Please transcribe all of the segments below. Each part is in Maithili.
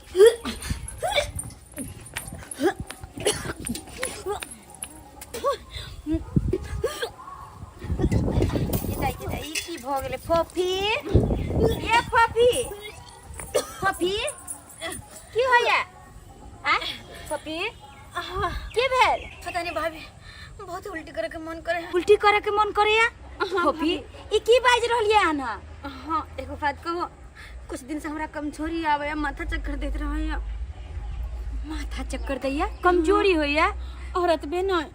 ई की भऽ गेलै फोफी? ये फोफी, फोफी, की होइया आ फोफी? की भेल? पता नहीं भाभी, बहुत उल्टी करे के मन करे। उल्टी करे के मन करैया? फोफी, ई की बाजि रहलियै अहाँ? हाँ, एगो बात कहू, कुछ दिन से हमरा कमजोरी आवे, माथा चक्कर देत रहे। माथा चक्कर दैया, कमजोरी होइया? और एतबे नहीं,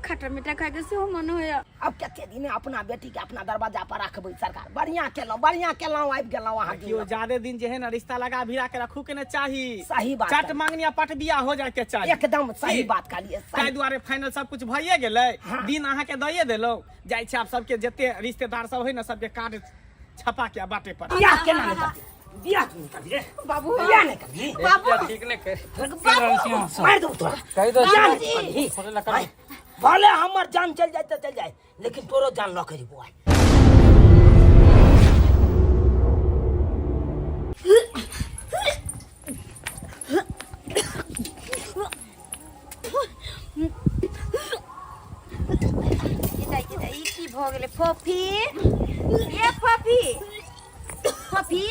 खट्टा मीठा खाए के सेहो मन होइया। अब कते दिन अपना बेटी के अपना दरवाजा पर रखबै सरकार? बढ़िया केलहुँ, बढ़िया केलहुँ, आबि गेलहुँ अहाँ। देखियो, ज्यादे दिन जे है ना रिश्ता लगा भिड़ा के रखू के ने चाही। सही बात। चट मांगनी आ पट बियाह हो जाए के चाही। एकदम सही की? बात कहलिए। ताहि सही। दुआरे फाइनल सब कुछ भइए गेलै। हाँ। दिन अहाँ के दइए देलहुँ, जाइ छी आब सबके जते रिश्तेदार सब है ना सबके कार्ड छपा के आ बाटे पर। बियाह केना नहि करबी? बियाह तू नहि करबी रे? बाबू। बियाह नहि करबी? बाबू। ठीक नहीं कर रहल छी अहाँ सब। मारि दू तोरा। कहि दो। बियाह नहि करबी? थोड़े लकड़। आँय, भले हमर जान चल जाए तऽ चल जाए, लेकिन तोरो जान लऽ के जेबो आइ। ई की भऽ गेलै फोफी? ये फोफी, फोफी,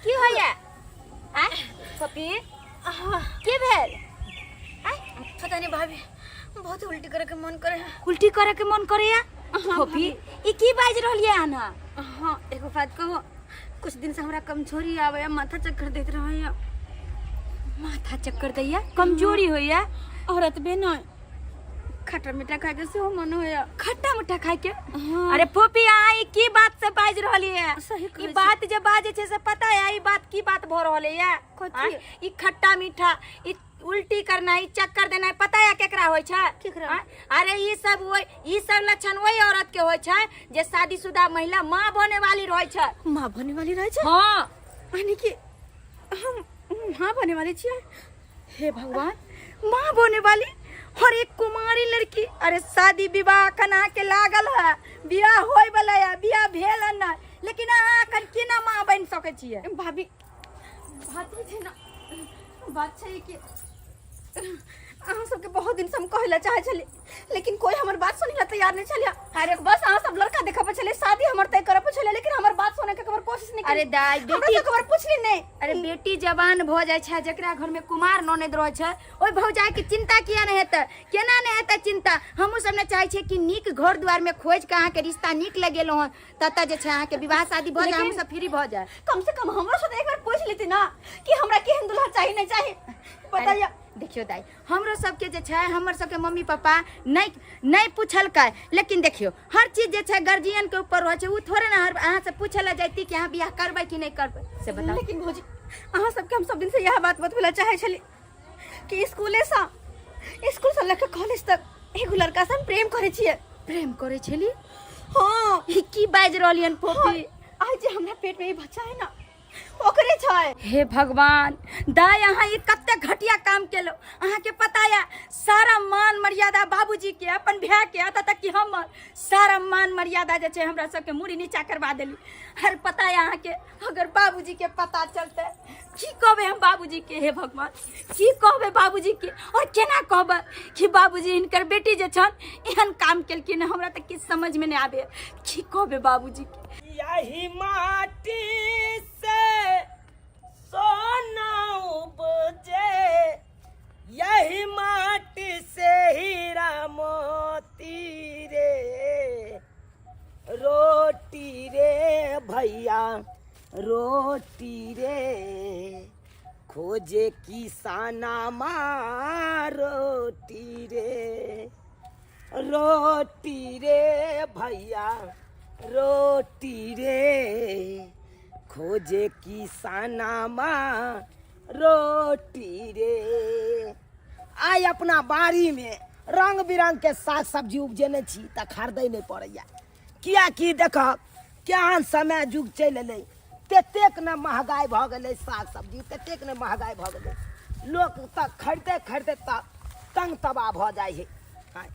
की होइया आ फोफी? की भेल? पता नहीं भाभी, बहुत उल्टी करे के मन करे। उल्टी करे के मन करैया? फोफी, ई की बाजि रहलियै अहाँ? हाँ, एगो बात कहू, कुछ दिन से हमरा कमजोरी आवे, माथा चक्कर देत रहे। माथा चक्कर दैया, कमजोरी होइया? और एतबे नहीं, खट्टा मीठा खाए के सेहो मन होइया। खट्टा मीठा खाए के? अरे फोफी, अहाँ ई की बात से बाजि रहली है? सही ई कहै छी। बात जे बाजै छै से पता है ई बात की बात भऽ रहल है? कथी? ई खट्टा मीठा, ई उल्टी करना, ई चक्कर देना, पता है केकरा होइ छै? केकरा? आँय? अरे ई सब ओइ ई सब लक्षण ओहि औरत के होइ छै जे शादीशुदा महिला माँ बने वाली रहै छै। माँ बने वाली रहै छै? हाँ। यानी कि हम माँ बने वाली छियै? हे भगवान, माँ बने वाली और एक कुमारी लड़की! अरे शादी विवाह अखन अहाँके लागल है, बियाह होय वाला है, बियाह भेल है ना, लेकिन अहाँ अखन केना माँ बनि सकै छियै? भाभी, बात ई छै ना, बात छै कि अहाँ सबके बहुत दिन से हम कहै लए चाहै छली, लेकिन कोई हमर बात सुनै लए तैयार नहीं छलै। अरे बस अहाँ सब लड़का देखऽ पर छलै, शादी हमर तय करऽ पर छलै, लेकिन हमर बात सुनै के कबर कोशिश नहीं। अरे दाइ, हमरा बेटी से कबर पूछली नहीं। अरे बेटी जवान भऽ जाइ छै, जकरा घर में कुमार ननैद रहै छै, ओहि भौजाई के चिंता किया नहि हेतै? केना नहि हेतै चिंता? हमहूँ सब ने चाहै छियै कि नीक घर दुआर में खोजि के अहाँके रिश्ता नीक लगेलहुँ हँ, ततऽ जे छै अहाँके विवाह शादी भऽ जाय, हमहूँ सब फ्री भऽ जाय। कम से कम हमरो से एक बार पूछ लेती ना कि हमरा केहन दुल्हा चाही, नहीं चाही, बताइए। देखियौ दाइ, हमरो सबके जे छै हमर सबके मम्मी पापा नहि नहि पुछलकै, लेकिन देखियौ हर चीज जे छै गार्जियन के ऊपर रहै छै। ओ थोड़े ने हर अहाँ से पूछे लए जैती कि अहाँ बियाह करबै कि नहि करबै, से बताउ। लेकिन भौजी, अहाँ सबके हम सब दिन से यह बात बतबै लए चाहै छली कि स्कूले स्कूल से लऽ के कॉलेज तक एगो लड़का से हम प्रेम करै छियै। प्रेम करै छली? हाँ। ई की बाजि रहलियन फोफी? आइ जे हमरा पेट में ई बच्चा है ना, ओकरे छै। हे भगवान! दाय, अहाँ ई कते घटिया काम केलो, अहाँके पता या सारा मान मर्यादा बाबूजी के, अपन भाय के, एतऽ तक कि हमर सारा मान मर्यादा जे छै हमरा सबके मुड़ी नीचा करवा देली। हर पता या अहाँके, अगर बाबूजी के पता चलते, की कहबै हम बाबूजी के? हे भगवान, की कहबै बाबूजी के और केना कहबै कि बाबूजी हिनकर बेटी जे छन एहन काम केलखिन? हमरा तऽ किछु समझमे नहि आबैए, की कहबै बाबूजी के? यही माटी से सोना उपजे, यही माटी से हीरा मोती रे, रोटी रे भैया रोटी रे, खोजे किसाना माँ रोटी रे, रोटी रे भैया रोटी रे, खोजे किसाना माँ रोटी रे। आइ अपना बाड़ी में रंग बिरंग के साग सब्जी उपजेने छी तऽ खरीदै नहि पड़ैया, कियाकि देखब केहन समय युग चलि एलै, ततेक ने महगाइ भऽ गेलै साग सब्जी, ततेक ने महगाइ भऽ गेलै, लोक तऽ खरीदे खरीदे तऽ तंग तबाह भऽ जाइ है। आँय,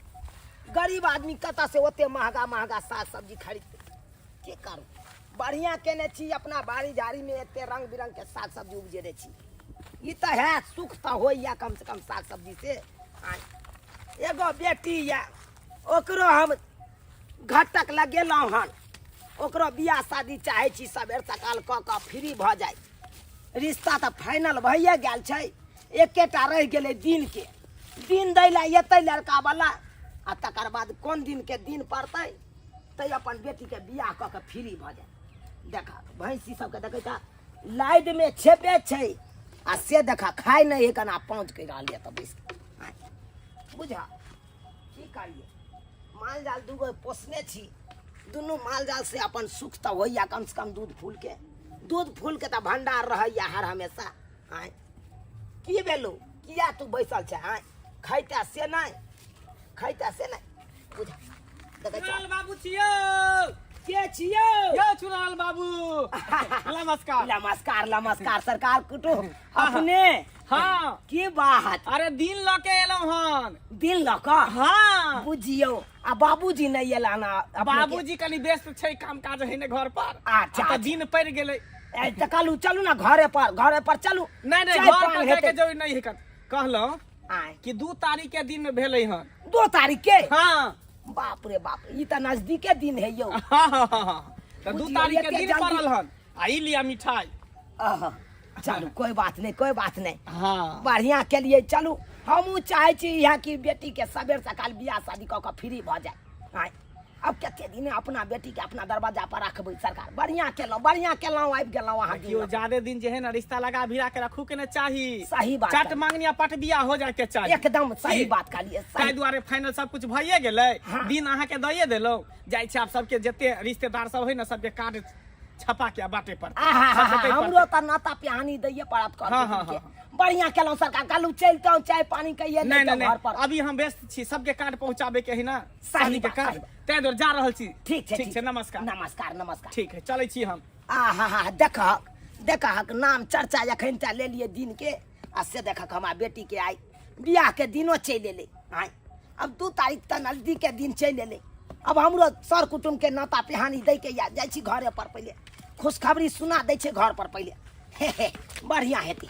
गरीब आदमी कतऽसँ ओते महगा महगा साग सब्जी खरीदतै? की करू? बढ़िआँ केने छी अपना बाड़ी झाड़ीमे एते रंग बिरंग के साग सब्जी उपजेने छी ई तऽ है सुख तऽ होइया कम से कम साग सब्जी से आँय एगो बेटी यऽ ओकरो हम घटक लगेलहुँ हन ओकरो बियाह शादी चाहै छी सबेर सकाल कऽ कऽ फ्री भऽ जाइ रिश्ता तऽ फाइनल भइए गेल छै एकेटा रहि गेलै दिनके दिन दै लए एतै लड़कावला आ तकर बाद कोन दिनके दिन पड़तै तै अपन बेटीके बियाह कऽ कऽ फ्री भऽ जाय देखा भैंसी सबके देखै छा लाइदमे छेबे छै आ से देखा खाय नहि है कना पाँच कहि रहल यऽ तऽ बैस बुझा की करियै माल जाल दूगो पोसने छी दुनू माल जाल से अपन सुख तऽ होइया कम से कम दूध फूल के दूध फूल के तऽ भंडार रहैया हर हमेशा आँय की भेलौ किया तू बैसल छै आँय खैता से नहि खैता से नहि बुझा देखै छौ चुनाल बाबू छियौ के छियौ यौ चुनाल बाबू नमस्कार नमस्कार नमस्कार सरकार कुटुम अपने हाँ की बात अरे दिन लऽ के एलहुँ हन दिन लऽ कऽ हाँ बुझियौ आ बाबूजी नहि एला ना अपने के। बाबूजी कनि व्यस्त छै काम काज है ने घर पर अच्छा, आ तऽ अच्छा। दिन पड़ि गेलै ए, तऽ कहलू चलू ना घरे पर घरे पर चलू नहि नहि चाय घर पान पर जाके हेतै। जरूरी नहि है कहलहुँ आँय कि 2 तारीख के दिन भेलै हन 2 तारीख के हाँ बाप रे बाप ई तऽ नजदीके दिन है यौ हाँ हाँ हाँ हाँ तऽ 2 बुझियौ, तारीख के एते दिन जल्दी- पड़ल हन आ ई लिया मिठाई आहा, चलू कोई बात नहीं कोई बात नहीं हाँ बढ़िया के लिए चलू हमहूँ चाहे छी यहाँ की बेटी के सबेर सकाल बियाह शादी कऽ कऽ फ्री भऽ जाय आँय अब कते दिन अपना बेटी के अपना दरवाजा पर रखबै सरकार बढ़िया केलहुँ बढ़िया केलहुँ आबि गेलहुँ अहाँ देखियो दिन ज्यादे दिन जे है ना रिश्ता लगा भिड़ा के रखू के ने चाही सही बात चट है। मांगनी आ पट बियाह हो जाए के चाही एकदम सही की? बात कहलिए ताहि सही दुआरे फाइनल सब कुछ भइए गेलै हाँ। दिन अहाँके दइए देलहुँ जाइ छी आब सबके जते रिश्तेदार सब है ना सबके कार्ड छपा के आ बाटे पर आहा, हा, हा, हमरो तऽ नाता पिहानी दैये पड़त कर हाँ, हाँ, हाँ, बढ़िया केलहुँ सरकार कहलहुँ चलितहुँ चाय पानी कहिए नहीं नहीं नहीं घर पर नहीं अभी हम व्यस्त छी सबके कार्ड पहुंचाबे के है ना सही शादी के बात, कार्ड सही बात। ताहि दुआरे जा रहल छी ठीक छै ठीक छै नमस्कार नमस्कार नमस्कार ठीक है चलै छी हम आहा हा देखहक देखहक नाम चर्चा एखन टा लेलियै दिन के आ से देखहक हमरा बेटी के आइ बियाह के दिनो चलि एलै आइ अब 2 तारीख तऽ नजदीक के दिन चलि एलै अब हमरो सर कुटुम के नाता पिहानी दै के या जाइ छी घरे पर पहिले खुशखबरी सुना दै छै घर पर पहिले हे हे बढ़िया हेतै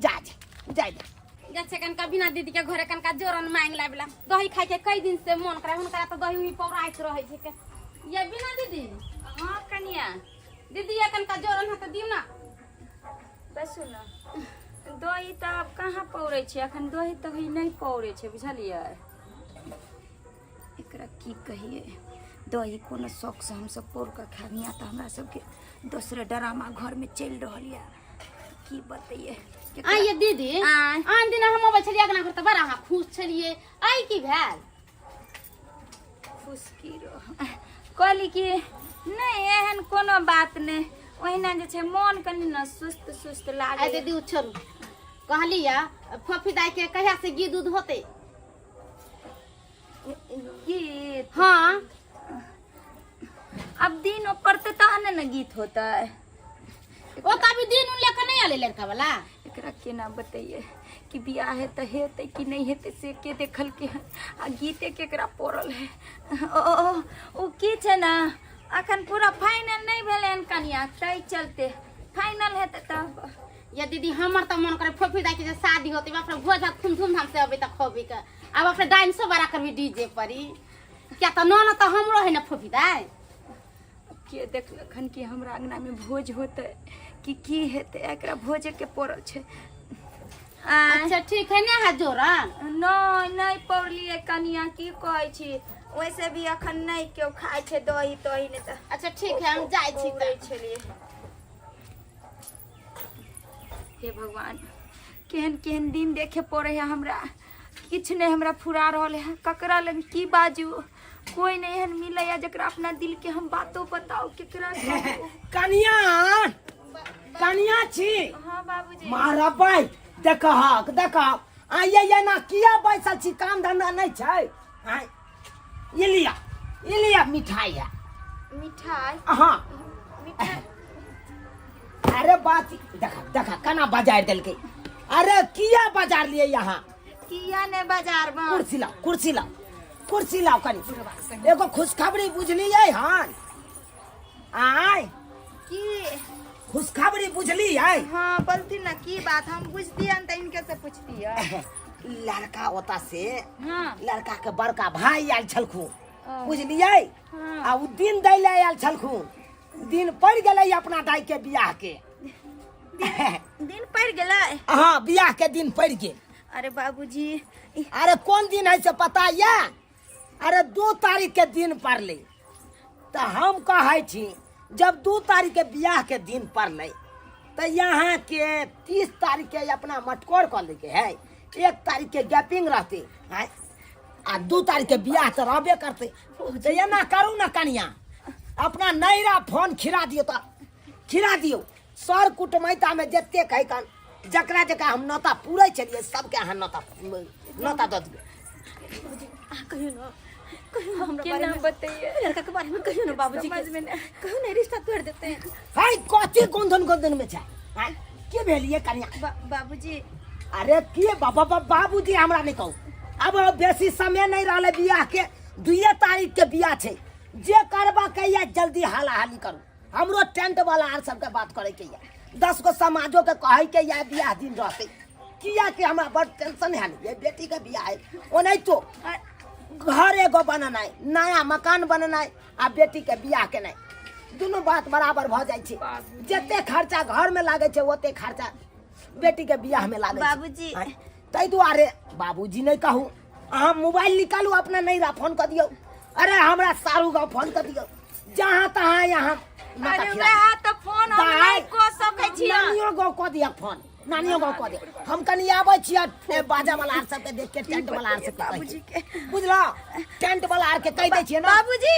जा जा जाय दे जा छै कनका बिना दीदी के घरे कनका जोरन मांग लाबला दही खाय के कई दिन से मन करे हुनकरा तो दही उही पौराइत रहै छै के ये बिना दीदी। हाँ कनिया। दीदी ये कनका जोरन है तो दियौ ना। बसु न दही तऽ आब कहाँ पौरै छै अखन दही तही नहि पौरै छै बुझलियै एकरा की कहियै दही कोनो शौकसँ हमसब पौर कऽ खायब हियाँ तऽ हमरा सबके दोसरे डरामा घरमे चलि रहल यऽ की बतैयै आ ये दीदी आँय। आन दिन हम अबै छलियै अगना घर तऽ बड़ा अहाँ खुश छलियै आइ की भेल खुश की रह कहली कि नहि एहन कोनो बात नहि ओहिना जे छै मोन कनि ने सुस्त सुस्त आइ लागै दीदी ओ छोड़ू कहली या फफी दाई के कहिया से घी दूध होते गीत हाँ अब दिन पड़ते तहन ने गीत होतै ओ तऽ अभी दिन उन लेके नहीं आले लड़का वाला एकरा केना बतैयै कि बियाह है तऽ हेतै कि नहि हेतै से के देखलकै हन आ गीते केकरा पड़ल है ओ ओ, ओ की छै ने अखन पूरा फाइनल नहि भेलै हन कनिया ताहि चलते फाइनल हेतै तब या दीदी हमर तऽ मन करे फोफी दाई के जे शादी होते बाप रे भोज भात खूब धूमधाम से अबे तऽ खबी के अब अपने डांसो बड़ा करबी डीजे परी क्या तऽ नन तऽ हमरो है ना फोफी दाई के देखलक हन कि हमरा अंगना में भोज होतै कि की हेतै एकरा भोजे के पड़ल छै आँय। अच्छा ठीक है ना हाथ जोड़न नहि नहि पौरलियै कनिया की कहै छी वैसे भी अखन नहि केओ खाइ छै दही तही नहि तऽ अच्छा ठीक है हम जाइ छी पौरै तऽ छलियै हे भगवान केहन केहन दिन देखे पड़े है हमरा किछु नहि हमरा फुरा रहल है ककरा लग की बाजू कोई नहीं एहन मिले है जकरा अपना दिल के हम बातो बताओ केकरा कहू? कनिया कनिया छी हाँ बाबूजी मारा बाई देखहक देखहक आइए ये ना किया बैसल छी काम धंधा नहीं छै आँय ई लिया ई लिया मिठाई है मिठाई हाँ मिठाई अरे बात देखा देखा केना बाजार देलकै अरे किया बाजार लिए यहाँ किया ने बाजार में कुर्सी लाओ कुर्सी लाओ कुर्सी लाओ कनी एगो खुशखबरी बुझलियै हन आय की खुशखबरी बुझली है? हाँ बोलती ना की बात, हम बुझतियन तऽ इनके से पूछतियै। लड़का ओता से हाँ। लड़का के बड़का भाई आयल छलखुन, ओ। बुझलियै? हाँ। आ उ दिन दै ले आयल छलखुन, दिन पड़ि गेलै अपना दाई के बियाह के। दिन पड़ि गेलै? हाँ, बियाह के दिन पड़ि गेल। अरे बाबूजी, अरे कोन दिन है से पता या? अरे 2 तारीख के दिन पड़लै। तऽ हम कहै छी जब 2 तारीख के बियाह के दिन पड़लै तऽ यहाँ के 30 तारीख के अपना मटकोर कऽ लैके है, 1 तारीख के गैपिंग रहतै आँय, आ 2 तारीख के बियाह तऽ रहबे करतै। तऽ एना करू ने कनिया, अपना नैरा फोन खिरा दियौ, तऽ खिरा दियौ सर कुटमैतामे जते कहै कन जकरा जकरा हम नौता पूरै छलियै सबके अहाँ नौता नौता दऽ दियौ। अहाँ कहियौ ने, कहियौ ने हमरा केना बारे में, बतैयै? लड़का के बारे में कहियौ ने बाबूजी समझ में नहि। कहियौ ने रिश्ता तोड़ देते हैं। हाय कथी गोंधन गोंधन में छै? हाय के भेलिए कनिया? बाबूजी। अरे के बाबा बाबूजी हमरा नहीं कहू, अब बेसी समय नहीं रहले बियाह के, 2 तारीख के बियाह छै, जे करबा के या जल्दी हाला हाली करू। हमरो टेंट वाला आर सबके बात करे के या 10 गो समाजो के कहे के या बियाह दिन रहते, किया कि हमरा बड़ टेंशन है ये बेटी के बियाह है, ओनाहितो घर एगो बनेनाइ, नया मकान बनेनाइ आ बेटी के बियाह केनाइ, दुनू बात बराबर भऽ जाइ छै। जते खर्चा घर में लागै छै ओते खर्चा बेटी के बियाह में लागै छै। बाबूजी। आँय, ताहि दुआरे बाबूजी नहीं कहू, अहाँ मोबाइल निकालू अपना नैरा फोन कऽ दियौ, अरे हमरा सारू गाँव फोन कऽ दियौ, जहाँ तहाँ यहाँ नौता अरे खिला वएह तऽ फोन हम दाइ, नहि कऽ सकै छी। नानियो गाँव कऽ दिअ फोन, नानियो गाँव कऽ दिअ, हम कनि आबै छियै बाजा वाला आर सबके देख के टेंट वाला आर सबके बाबूजी के। बुझलौ? टेंट वाला आर के कहि दै छियै ने। बाबूजी।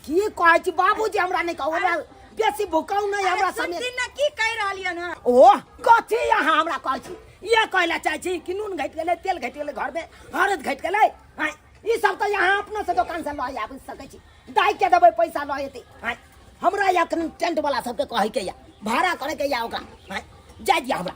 की कहै छी बाबूजी हमरा नहि कहू, हमरा बेसी भुकाउ नहि, हमरा अरे समय सुनती ने की कहि रहलियन हँ। ओ कथी अहाँ हमरा कहै छी? इएह कहै लए चाहै छी कि नून घटि गेलै, तेल घटि गेलै, घरमे हरद घटि गेलै, आँय, ई सब तऽ अहाँ अपनो से दोकान से लऽ आबि सकै छी, दाइ के देबै पैसा लऽ एतै। आँय, हमरा या कनि टेंट वाला सबके कहै के या भाड़ा करे के या ओकरा, आँय, जाय दिअ हमरा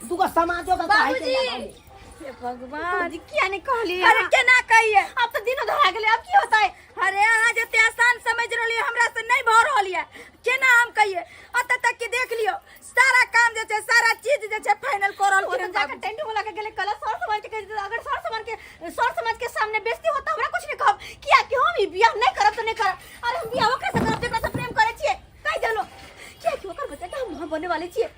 दूगो समाजो के कहै के या। बाबूजी। हे भगवान, बाबूजी किया नहीं कहलिए? अरे केना कहिए, अब तो दिनों धरा गेलै, अब की होतै? अरे अहाँ जते आसान समझ रहलियै हमरा से नहीं भऽ रहल यऽ, केना हम कहिए? अतऽ तक कि देख लियौ सारा काम जे छै सारा चीज जे छै फाइनल कऽ रहल ओ तो छियै। जाकर टेंट वाला के गेलै कल सर समाज के कहि देतै, अगर सर समाज के सामने बेइज्जती होता हमरा कुछ नहीं कहब, किया कि हम ई बियाह नहीं करब तो नहीं करब। अरे हम बियाह ओकरा से करब जेकरा से प्रेम करै छियै, कहि देलहुँ, किया कि ओकर बच्चा के हम माँ बने वाले छियै,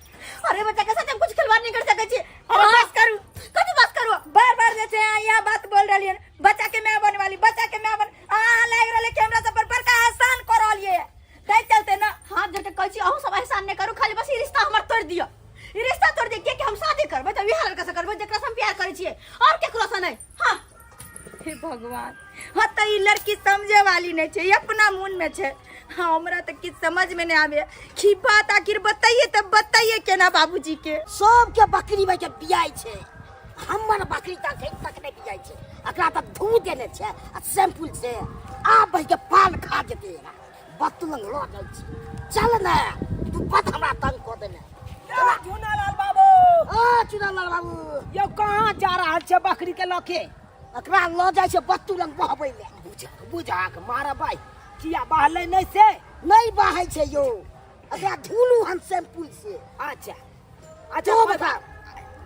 अरे बच्चा के साथ हम कुछ खिलवाड़ नहीं कर सकै छियै। अरे बस करू। कथी बस करू? बार बार जे छै अहाँ इएह बात बोल रहलियै, बच्चा के माय बने वाली, बच्चा के माय बन, अहाँ लागि रहलै कि हमरा सब पर बड़का एहसान कऽ रहलियै, ताहि चलते ना हाथ जोड़ के कहै छी अहूँ सब एहसान नहीं करू, खाली बस ई रिश्ता हमर तोड़ि दिअ, ई रिश्ता तोड़ि दिअ, कियाकि हम शादी करबै तऽ इएह लड़का से करबै जेकरा से हम प्यार करै छियै, और केकरो से नहीं। हाँ। हे भगवान, हाँ तऽ ई लड़की समझे वाली नहीं छै, ई अपना मन में छै। हाँ हमरा तऽ किछु समझ में नहीं आवे की बात आखिर, बताइए तऽ बताइए केना बाबूजी के। सबके बकरी में के बियाइ छै, हमर बकरी तऽ अखन तक नहि बियाइ छै, एकरा तऽ धू देने छै आ शैम्पू से आब बहि के पाल खा जेतै, एकरा बत्तू लंग लऽ जाइ छी। चल ने तू बड हमरा तंग कऽ देने। चुनालाल बाबू। ओ चुनालाल बाबू। यौ कहाँ जा रहल छै बकरी के लऽ के? एकरा लऽ जाइ छै बत्तू लंग बहबै लए। बुझाक मारबै, किया बहलै नहि से? नहि बहै छै यौ, एकरा धुलू हन शैम्पू से। अच्छा अच्छा तो कोई बता। बात,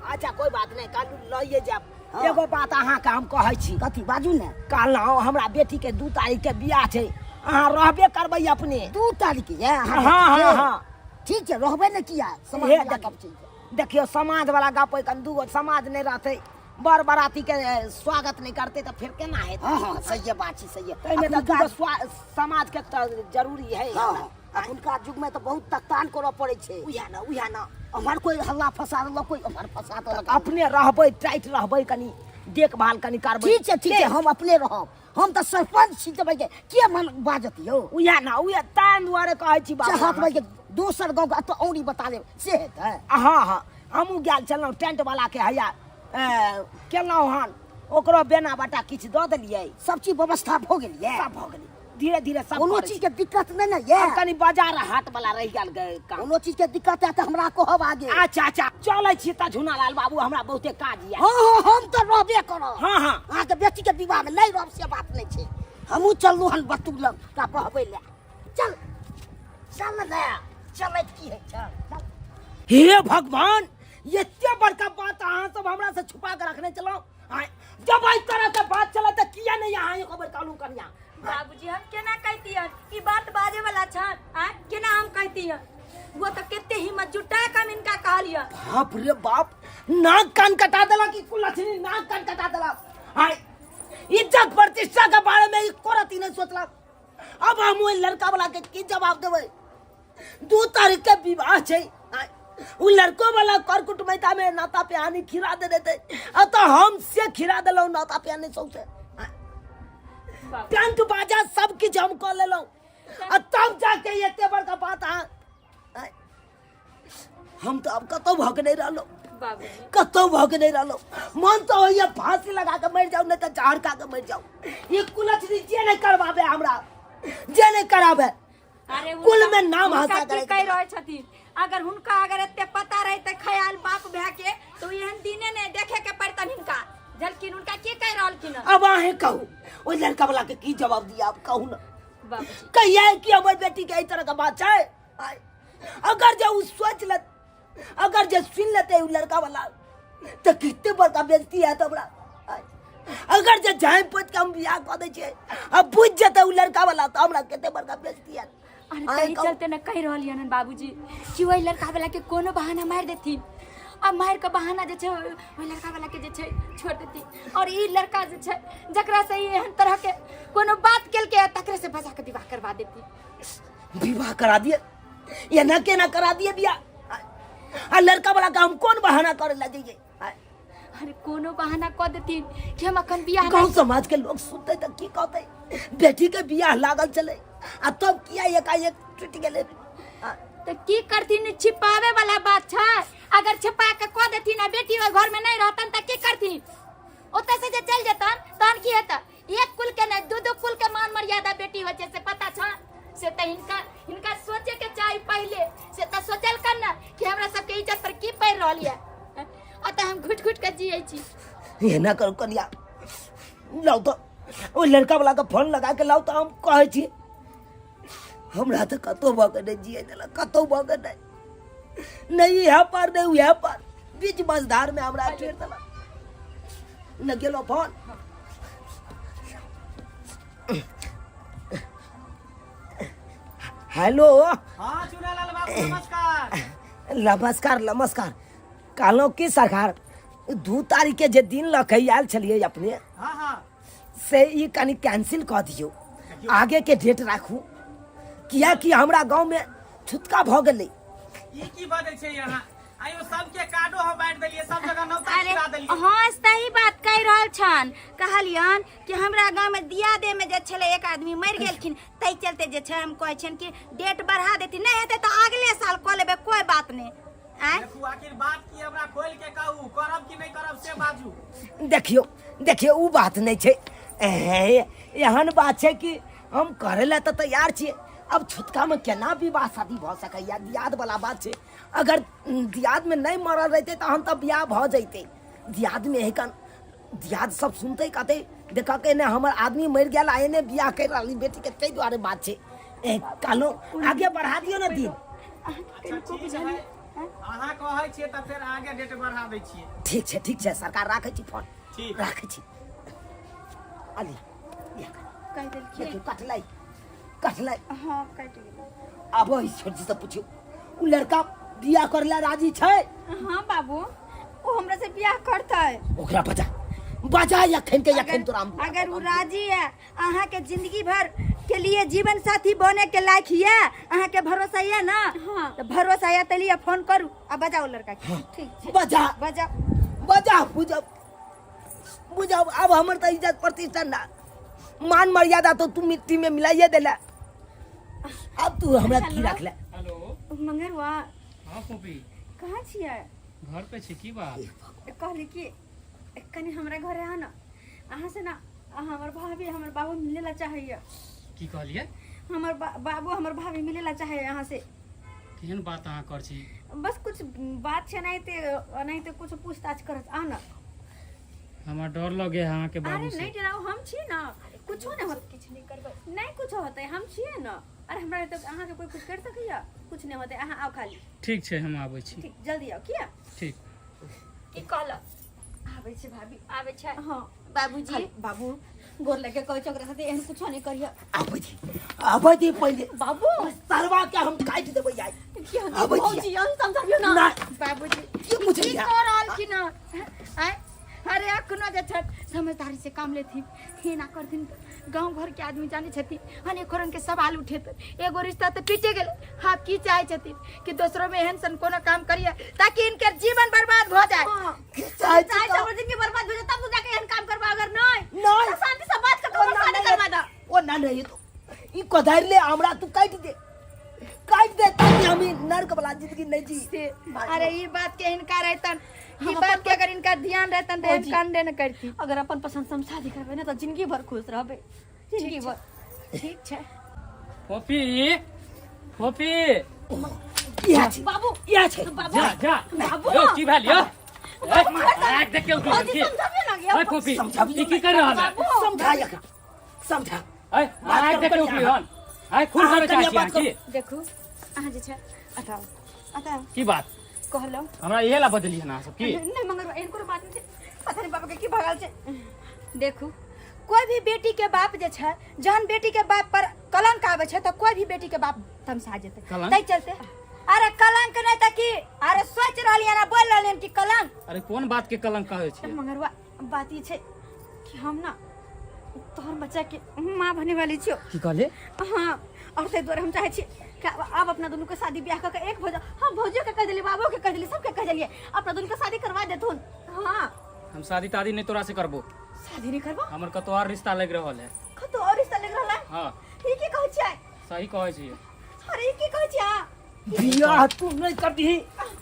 अच्छा कोई बात नहीं, कालू लइए जायब। हाँ। एगो बात अहाँके हम कहै छी। कथी बाजू ने? कहलहुँ हमरा बेटी के 2 तारीख के बियाह छै, अहाँ रहबे करबै अपने? 2 तारीख के? हाँ, हाँ, हाँ, हाँ। ठीक छै, रहबै ने किया, समाज हे, वाला देखियौ, गप छै। देखियौ समाज वाला गप कन दूगो समाज नहीं रहतै, बर बराती के स्वागत नहीं करते तऽ फेर केना हेतै? हाँ, हाँ, सही बात छै, सही। ताहिमे तऽ अखुनका दूगो समाज के तऽ जरूरी है। हाँ, हाँ, अखुनका युग में तऽ बहुत तकतान करऽ पड़ै छै। उएह ने, उएह ने। अमहर कोई हल्ला फसा देलक, कोई अमहर फसा देलक। अपने रहबै, टाइट रहबै, कनि देखभाल कनि करबै। ठीक छै, ठीक छै, हम अपने रहब, हम तऽ सरपंच छी तऽ भाई के मन बाजत यौ? उएह ने, उएह ताहि दुआरे कहै छी बाबू। चाहत भाई के दोसर गाँव के एतऽ औरी बता देब से हेतै? हाँ हाँ, हमहूँ गेल छलहुँ टेंट वाला के, हैया केलहुँ हन, ओकरो बेना बटा किछु दऽ देलियै, सब चीज व्यवस्था भऽ गेल ये? सब भऽ गेलै, धीरे धीरे सब कोनो करै चीज छी। के दिक्कत नहि ने ये? आब कनि बाजार हाट वाला रहि गेल काम। कोनो चीज के दिक्कत है तऽ हमरा कहब आगे। अच्छा अच्छा, चलै छी तऽ झुनालाल बाबू, हमरा बहुते काज ये। हाँ हाँ, हम तऽ रहबे करब। हाँ हाँ। अहाँके बेटी के विवाह में नहि रहब से बात नहि छै, हमहूँ चललहुँ हन बतू लग ओकरा बहबै लए। चल चल ने। चलैत की होइ छै। चल। हे भगवान, एते बड़का बात अहाँ सब हमरा से छुपा के रखने छलहुँ। आँय, जब एहि तरह के बात चले तऽ किया नहीं अहाँ एको बेर कहलहुँ कनिया? बाबूजी, हम केना कहतियन ई बात बाजे वाला छन? आ केना हम कहतियन? वो तो केते हिम्मत जुटा के हम इनका कहलियन। बाप रे बाप, नाक कान कटा देलक ई कुलक्षणी, नाक कान कटा देलक। आँय, इज्जत प्रतिष्ठा के बारे में एको रत्ती नहीं सोचलक। अब हम ओहि लड़का वाला के की जवाब देबै? 2 तारीख के विवाह छै, उ लड़को वाला कर कुटुमैता में नाता पिहानी खिला दे देते, आ तो हम से खिला देलहुँ नाता पिहानी सौंसे, टेंट बाजा सब किछु हम कऽ लेलहुँ, आ तब जाके एते बड़का बात अहाँ। हम तऽ आब कतहु भऽ के नहि रहलहुँ, कतहु भऽ के नहि रहलहुँ। मन तऽ होइए फांसी लगा के मरि जाउ, नहि तऽ जहर खा के मरि जाउ। ई कुलक्षणी जे नहि करबाबे हमरा, जे नहि कराबे। अरे कुल में नाम हुनका हंसा की करे कहि रहल छथिन? अगर हुनका अगर एते पता रहते ख्याल बाप भाय के, तो एहन दिने नहीं देखे के पड़तन हिनका। झलकिन हुनका की कहि रहलखिन? अब अहें कहू, ओहि लड़का वाला के की जवाब दिया? अब कहू ना। बाबूजी, कहिए कि हमर बेटी के एहि तरह के बात छै। अगर जे उ सोच ले, अगर जे सुन लेते उ लड़का वाला, तो कितने बड़का बेइज्जती है हमरा। अगर जे जाय पोत के हम बियाह कऽ दै छियै आ बुझि जेतै उ लड़का वाला, तऽ हमरा कते बड़का बेइज्जती है। अरे आँय तही कहू। चलते न कहि रहलियन हन बाबूजी कि ओहि लड़का वाला के कोनो बहाना मारि देथिन, आ मारि के बहाना जे छै ओहि लड़का वाला के जे छै छोड़ देथिन, और ई लड़का जे छै जकरा से ई एहन तरह के कोनो बात केलकै तकरे से बजा के विवाह करवा देथिन। विवाह करा दिए, एना केना करा दिए बियाह? आ लड़का वाला के हम कोन बहाना करे ला जइए? अरे कोनो बहाना कऽ देथिन कि हम अखन बियाह गाँव समाज के लोग सुनते तऽ की कहते? बेटी के बियाह लागल चले आ तब किया एकाएक टूटि गेलै? तऽ की करथिन? छिपावे वाला बात छै। अगर छिपा के कऽ देथिन आ बेटी ओहि घर में नहीं रहतन तऽ की करथिन? ओतऽ से जे चलि जेतन तहन की हेतै? एक कुल के नहीं, दू दू कुल के मान मर्यादा बेटी होइ छै, से पता छ? से तऽ हिनका हिनका सोचे के चाही पहिले से तऽ सोचल कर ना कि हमरा सबके इज्जत पर की पड़ि रहल यऽ। ओतऽ हम घुटि घुटि के जियै छी। एना करू कनिया, लाउ तऽ ओहि लड़का वाला के फोन लगा के लाउ तऽ हम कहै छी। हमरा तऽ कतहु भऽ के नहि जियै देलक, कतहु भऽ के नहि, नहि इएह पर नहि उएह पर, बीच मझधार में हमरा छोड़ि देलक। न गेलो फोन। हेलो। हाँ चुनालाल बाबू, नमस्कार। नमस्कार नमस्कार। कहलहुँ की सरकार, 2 तारीख के जे दिन लऽ के आयल छलियै अपने, हाँ हाँ, से ई कनि कैंसिल कऽ दियौ, आगे के डेट राखू, कियाकि हमरा गाँव में छुतका भऽ गेलै। ई की बजै छै यहाँ? आयो सबके कार्डो हम बांटि देलियै, सब जगह नौता अरे खिला देलियै। हाँ, सही बात कहि रहल छन। कहलियन कि हमरा गाँव में दिया दे में जे छलै एक आदमी मरि गेलखिन, ताहि चलते जे छै हम कहै छियनि कि डेट बढ़ा देथिन, नहि हेतै तऽ अगले साल कऽ लेबै, कोइ बात नहि। आँय देखू आखिर बात की हमरा खोलि के कहू, करब कि नहि करब से बाजू। देखियौ देखियौ, ओ बात नहि छै, एहन बात छै कि हम करै लए तऽ तैयार छियै। अब छुतकामे केना विवाह शादी भऽ सकैए? दियाद वाला बात छै। अगर दियादमे नहि मरल रहितै तऽ हम तऽ बियाह भऽ जैतै। दियादमे एहन दियाद सब सुनतै, कहतै देखऽ के ने हमर आदमी मरि गेल आ एने बियाह करि रहली बेटीके, ताहि दुआरे बात छै। कहलहुँ आगे बढ़ा दियौ ने दिन। अच्छा ठीक है, अहाँ कहै छियै तऽ फेर आगे डेट बढ़ा दै छियै। ठीक छै ठीक छै सरकार, राखै छी फोन। ठीक। राखै छी। अली कहि देलखिन। देखियौ कटलै कटलै। हाँ कटि गेलै। आब ओहि छोटी से पुछियौ, उ लड़का बियाह करे ला राजी छै? हाँ बाबू, ओ हमरा से बियाह करतै। ओकरा बजा बजा अखन के अखन तोरा हम बियाह अगर वो करब। राजी है, अहाँ के जिंदगी भर के लिए जीवन साथी बने के लायक ये, अहाँ के भरोसा ये ना? हाँ। तो भरोसा ये तो लिए फोन करू आ बजाओ लड़का के। ठीक छै। बजा। बजा बजा। बुझब बुझब, अब हमर तऽ इज्जत प्रतिष्ठा ना मान मर्यादा तो तू मिट्टी में मिलाइए देला, अब तू हमरा की रख ले। हेलो मंगरुआ। हाँ फोपी। कहाँ छियै? घर पे छी। की बात? कहली कि कनि हमरा घरे आ ना, अहाँ से ना हमर भाभी हमर बाबू मिले ला चाहैया। की कहलियै? हमर बाबू हमर भाभी मिले ला चाहैया अहाँ से। केहन बात अहाँ कर छी? बस कुछ बात छै, एनाहिते एनाहिते कुछ पूछताछ करत, आ ना। हमरा डर लगे है अहाँ के बाबू अरे से। नहीं डराओ, हम छी ना, कुछो नहीं होत। किछु नहीं करबै। नहीं कुछो होतै, हम छियै ना। अरे हमरा तऽ अहाँके कोइ कुछ कर सकैया? कुछ नहि होतै, अहाँ आउ खाली। ठीक छै, हम आबै छी। ठीक, जल्दी आउ किया। ठीक। की कहलक? आबै छै भाभी। आबै छै। हाँ। बाबूजी। खाली बाबू गोर लगे कहै छै, ओकरा साथे एहन कुछो नहि करिय। आबै छी, आबै छी पहिले। बाबू, सरवा के हम काटि देबै आइ। किया? आबै छी। भौजी, अहाँ समझाबियौ ना। ना। बाबूजी। की की बुझलियै? कह रहल छी ना? आँय, अरे अखनो जे छथि समझदारी से काम लेथिन, एना करथिन तऽ गाँव घर के आदमी जानै छथिन, अनेको रंग के सवाल उठेतै। एगो रिश्ता तऽ पीटे गेलै, आब की चाहै छथिन कि दोसरो में एहन सन कोनो काम करिए ताकि इनके जीवन बर्बाद भऽ जाए? हाँ। की चाहै छी चाहे तऽ? हमर जिंदगी बर्बाद हो जाए तब तू जाके एहन काम करबा, अगर नहीं नहीं। तो शांति से बात करके हमर ओ ना शादी नहीं करवा दा। ओ ना नहीं तो ई कोदारि ले, हमरा तू काटि दे, काटि दे ताकि हम ई नर्क वाला जिंदगी नहीं जी। से अरे ई बात के इनका रहतन, ई बात के अगर इनका ध्यान रहतन तऽ एहन कांडे न करती। अगर अपन पसंद से हम शादी करबै ना तऽ जिंदगी भर खुश रहबै, जिंदगी भर। ठीक छै। फोफी, फोफी। इएह छै। बाबू। इएह छै। बाबू। जा जा। बाबू। यौ, की भेल यौ? आग देख के उठल भौजी की? समझाबियौ ना गे। ओए फोफी। समझाबियौ। ई की कर रहल है? समझा एकरा, समझा। ऐ बात आग करू देख के कनिया। उठली हन, आइ खून अहाँ करे चाहै कनिया छी अहाँ बात की? देखू, अहाँ जे छै अताउ अताउ। की बात कहलहुँ? हमरा इहे ला बदलियै हन अहाँ सब की? नहीं मगर एहन कोनो बात नहीं छै, पता नहीं बाबा के की भगल छै। देखू, कोई भी बेटी के बाप जे छै, जहन बेटी के बाप पर कलंक आबै छै तऽ कोई भी बेटी के बाप तमसा जेतै। कलंक? ताहि चलते। अरे कलंक नहि तऽ की? अरे सोच रहलियै ना, बोल रहलियै कि कलंक। अरे कोन बात के कलंक कहै छियै? मगरवा, बात ई छै कि हम ना तोहर बच्चा के माँ बने वाली छियो। की कहले? हाँ, और ताहि दुआरे हम चाहै छी कि आब अपना दुनू के शादी ब्याह कऽ के एक भऽ जाओ। हम भौजियो के कहि देलियै, बाबो के कहि देलियै, सबके कहि देलियै, अपना दुनू के शादी करवा देथुन। हाँ। हम शादी तादी नहीं तोरा से करबो। शादी नहीं करबो? हमर कतौ और रिश्ता लग रहल है। कतौ और रिश्ता लग रहल है? हाँ। ई की कहै छियै? सही कहै छियै। अरे ई की कहै छियै अहाँ? बियाह तू नहीं करबही,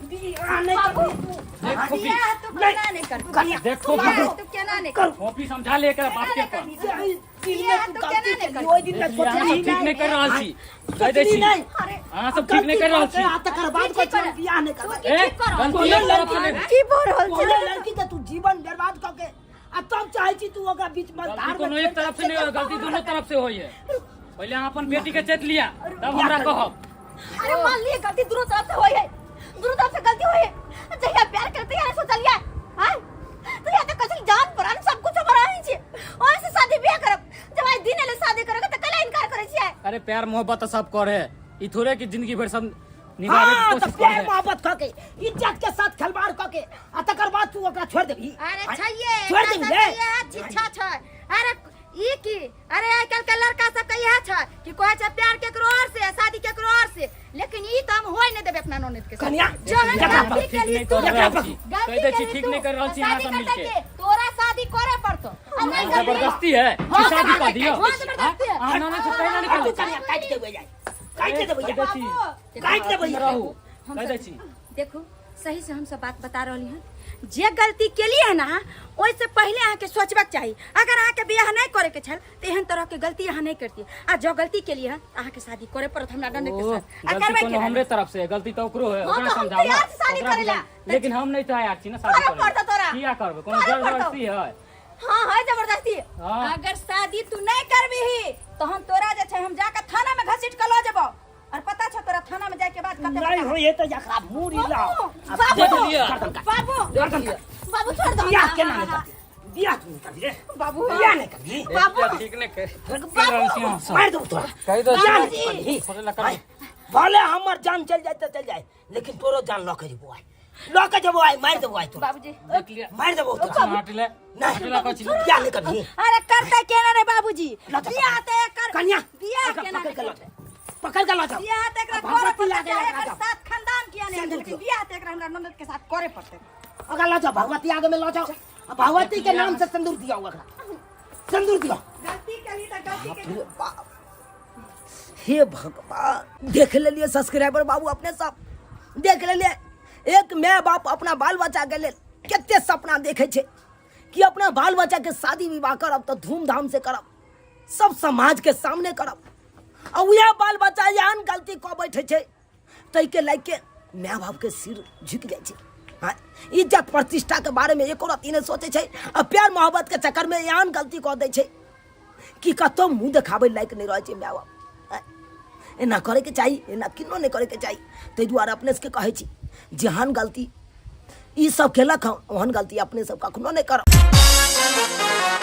बियाह नहीं करबही तू। देख फोफी। बियाह तू केना नहि करबी? कनिया। देख फोफी। बियाह तू केना नहि करबी? फोफी समझा ले एकरा बात के पर। जाहि दिन बियाह में तू तू केना गलती नहि केलही करबी? ओहि दिन में देखिए, अहाँ सोचली सब ठीक नहीं कर रहल छी, कहि दै सोचली छी। नहीं। अरे अहाँ सब ठीक नहीं कर रहल छी। आ तकर बाद कहै छी हम बियाह नहीं करबै। ए गलती एक तरफ से नहीं। की भऽ रहल छै? कोनो लड़की के तू जीवन बर्बाद कऽ के आ तब चाहै छी तू ओकरा बीच में गलती धार में कोनो एक तरफ से नहीं होय, गलती दोनों तरफ से होई है। पहले अहाँ अपन बेटी के चेत लिया तब हमरा कहब। अरे मान लिए गलती दोनों तरफ से होई है, दोनों तरफ से गलती होई है। जहिया प्यार करते यार सोचलिया हां तो या तो कसम जान प्राण सब कुछ हमारा ही छे, ओइ से शादी ब्याह करब। जब आज दिन एले शादी करब त कला इनकार करे छियै? अरे प्यार मोहब्बत तो सब करे है, ई थोड़े कि जिंदगी भर सब निभावे के हाँ तऽ कोशिश प्यार करे। मोहब्बत कऽ के इज्जत के साथ खिलवाड़ कऽ के आ तकर बाद तू ओकरा छोड़ देबही? अरे छैये छोड़ एकरा देबही सबके रे? इएह शिक्षा छै। अरे ई की? अरे आइ काल्हि के लड़का सबके इएह छै कि कहै छै प्यार केकरो और से, शादी केकरो और से, लेकिन ई तऽ हम होय नहि देबै अपना ननद के साथ। कनिया, जहन एकरा गलती ठीक केली नहीं तू, कर रहल छी, गलती कहि दै छी केली ठीक तू, नहीं कर रहल छी तऽ अहाँ शादी सब करतै मिलके। के? तोरा शादी करे पड़तो। आ नहि करबही? जबरदस्ती है कि हाँ, शादी कर दियो? हाँ, जबरदस्ती है। अहाँ ननद से कहना आ तू निकल। कनिया काटि देबै जाय, काटि देबै कहि जाय, दै छी। काटि देबै जाय। रहू, कहि दै छी। देखू, सही से हम सब बात बता रहली हन। जे गलती केलिए हन अहाँ, ओहिसे पहिले अहाँके सोचबाक चाही। अगर अहाँके बियाह नहि करे के छल तऽ एहन तरह के गलती अहाँ नहि करती, आ जो गलती केलिए हन तऽ अहाँके शादी करे पड़त हमरा ननद के ओ, साथ। आ गलती करबै कोनो केना? हमरे तरफ से है, गलती तऽ ओकरो है। हाँ, ओकरा तऽ हम समझाउ ना, तैयार छी शादी ओकरा करै ला। बुझाउ। लेकिन हम नहीं तैयार छी ना शादी करे करै ला। पड़तौ तोरा। किया करबै? कोनो करे पड़तौ। जबरदस्ती है? हाँ है जबरदस्ती। हाँ। अगर शादी तू नहीं करबीही तो हम तोरा जे छै हम जाके थाना में घसीट के लऽ जेबौ, और पता छौ तोरा थाना में जाय के बाद कते नहीं होइए तऽ एकरा मूड़ी लाओ। बाबू। देख लिअ। गर्दन काट। बाबू। गर्दन काट। बाबू छोड़ दो। बियाह केना नहीं करबी? बियाह तू नहीं करबी रे। बाबू। बियाह नहीं करबी। बाबू। ठीक नहीं कर रहल छी अहाँ सब। मारि देबौ तोरा। कहि दै बियाह छी। नहीं करबी। थोड़े ला करबै। भले हमर जान चल जाए तऽ चल जाए, लेकिन तोरो जान लऽ के जेबौ आइ, लऽ के जेबौ आइ, मारि देबौ आइ तोरा। बाबूजी। देख लिअ। मारि देबौ तोरा। हट ले। नहीं। हट ले कहै छी। बियाह नहीं करबी। अरे करतै केना रे बाबूजी? लऽ जा। बियाह तऽ एकर कन्या, बियाह एकरा केना पकड़ के नहि लऽ जा, पकड़ के लऽ जाओ। बियाह तऽ एकरा करे भगवती पड़तै, लागे चाहे एकरा एकर जाओ। साथ खानदान किया नहि, सिंदूर लेकिन दियौ। बियाह तऽ एकरा हमरा ननद के साथ करे पड़तै। अगर लऽ जाओ, भगवती आगे में लऽ जाओ, आ भगवती के नाम से सिंदूर दियो, ओकरा सिंदूर दियो। गलती केली तऽ गलती बाप रे बाप, हे भगवान! देख लेलिए सब्सक्राइबर बाबू, अपने सब देख लेलिए, एक माय बाप अपना बाल बच्चा के लेल कते सपना देखे छै कि अपना बाल बच्चा के शादी विवाह करब तऽ धूमधाम से करब, सब समाज के सामने करब, आ उएह बाल बच्चा एहन गलती कऽ बैठे छै ताहिके लागि के माय बापके सिर झुकि जाइ छै। हाँ, इज्जत प्रतिष्ठाके बारेमे एको रत्ती नहि सोचै छै, आ प्यार मोहब्बतके चक्करमे एहन गलती कऽ दै छै कि कतहु मुँह देखाबै लायक नहि रहै छै माय बाप। हाँ, एना करैके चाही? एना किनो नहि करैके चाही। ताहि दुआरे अपने सबके कहै छी, जेहन गलती ई सब केलक हँ ओहन गलती अपने सब कखनो नहि करब।